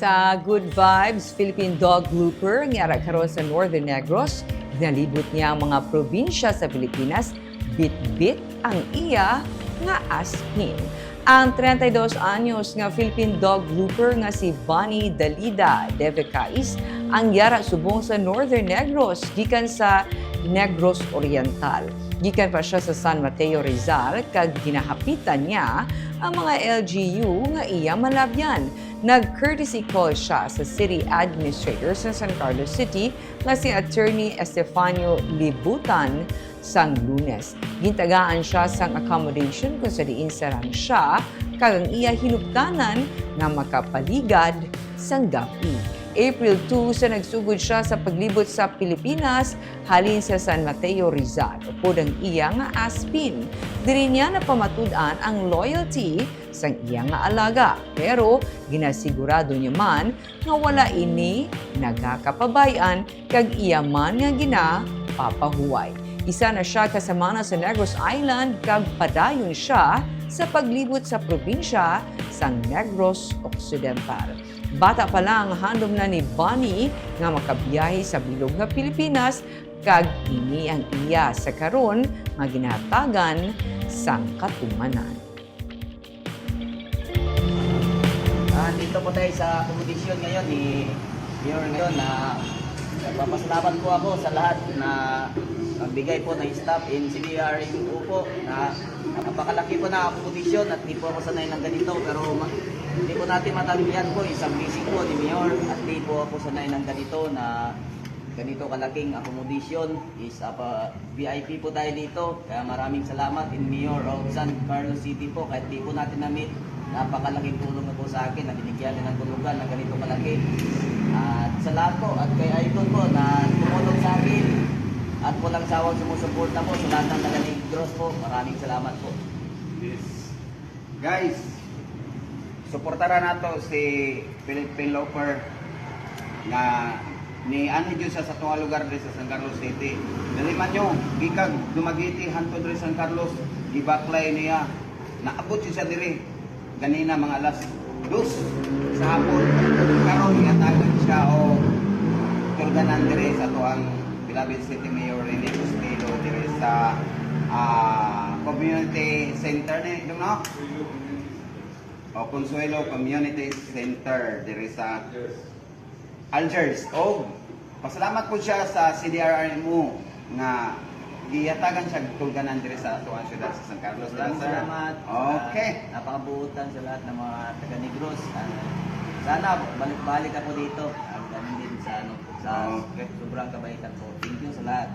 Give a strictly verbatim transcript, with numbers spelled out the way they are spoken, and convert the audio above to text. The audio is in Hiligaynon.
Sa Good Vibes Philippine Dog Looper nga yara karon sa Northern Negros, ginalibot niya ang mga probinsya sa Pilipinas, bitbit ang iya nga aspin. Ang treinta y dos anyos nga Philippine Dog Looper nga si Bonnie Dalida Devecais ang yara subong sa Northern Negros gikan sa Negros Oriental. Gikan pa siya sa San Mateo, Rizal, kag ginahapitan niya ang mga L G U nga iya malabyan. Nag-courtesy call siya sa City Administrator sa San Carlos City nga si Attorney Estefano Libutan sang Lunes. Gintagaan siya sang accommodation kung sa diin sarang siya kag ang iya hinuptanan nga makapaligad sang gab-i. April two sa nagsugod siya sa paglibot sa Pilipinas halin sa San Mateo, Rizal, upod ang iya nga aspin. Diri niya napamatud-an ang loyalty sang iya nga alaga, pero ginasigurado niya man nga wala ini nagakapabay-an kag iya man nga ginapapahuway. Isa na siya ka semana sa Negros Island kag padayon siya sa paglibot sa probinsya sang Negros Occidental. Bata pa lang, handom na ni Bonnie nga makabiyahe sa bilog nga Pilipinas, kag ini ang iya sa karon nga ginahatagan sang katumanan. Ah, dito po tayo sa accommodation ngayon ni Mayor ngayon na nagpapasalamat po ako sa lahat na nagbigay po ng staff in C D R M O po na napakalaki po na accommodation at di po ako sanay ng ganito pero ma- hindi po natin matanggihan po isang busy po ni Mayor at di po ako sanay ng ganito na ganito kalaking accommodation is uh, pa, V I P po tayo dito. Kaya maraming salamat in Mayor of San Carlos City po. Kahit di po natin na-meet, napakalaking tulong na po sa akin na binigyan din ng tulugan na ganito kalaki. At sa lahat po, at kay Icon po na tumulong sa akin at walang sawang sumusuporta po sa lahat ng taga Negros po. Maraming salamat po. Yes. Guys, suportaran nato si Philippine Loafer nga ni anhi jud sa sa atoang lugar diri sa San Carlos City. Dali man nyo, gikag Dumaguete hantod diri San Carlos, gibaklay niya. Naabot jud siya diri ganina mga alas dos sa hapon. Karon gihatagan siya og tuluganan diri sa atoang beloved City Mayor Rene Costello diri sa ah, community center ni, no? O Consuelo Community Center diri sa Algiers. O pasalamat po siya sa C D R R M O nga gihatagan siya tuluganan diri sa atuang syudad sa San Carlos. Maraming salamat. Okay. Napakabuotan sa lahat ng mga taga Negros. Ah, sana balik-balik ako dito. Ang ganun din sa ano, sa Okay. Sobrang kabaitan po. Thank you sa lahat.